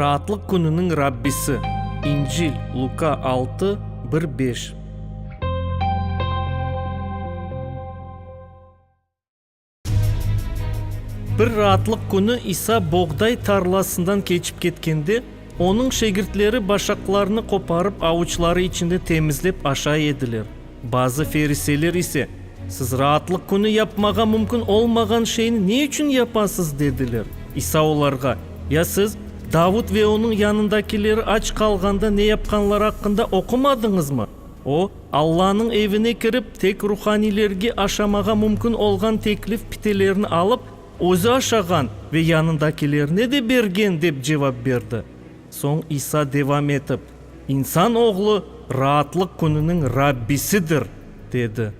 Raatlıq kününiñ Rabbisi. İncil, Luka 6, 1, 5. Bir raatlıq künü İsa boğday tarlasından keçip ketkende, Onıñ şegirtleri başaqlarnı qoparıp avuçları içinde temizlep aşay ediler. Bazı feriseyler ise, Siz raatlıq künü yapmağa mümkün olmağan şeyni ne içün yapasız? dediler. İsa olarğa, Ya siz, Davut ve onıñ yanındakileri aç qalğanda ne yapqanları aqqında oqumadıñızmı? O, Allanıñ evine kirip, tek ruhaniylerge aşamağa mümkün olğan teklif pitelerini alıp, özü aşağan ve yanındakilerine de bergen, dep cevap berdi. Soñ İsa devam etip, İnsan Oğlu, raatlıq kününiñ Rabbisidir, dedi.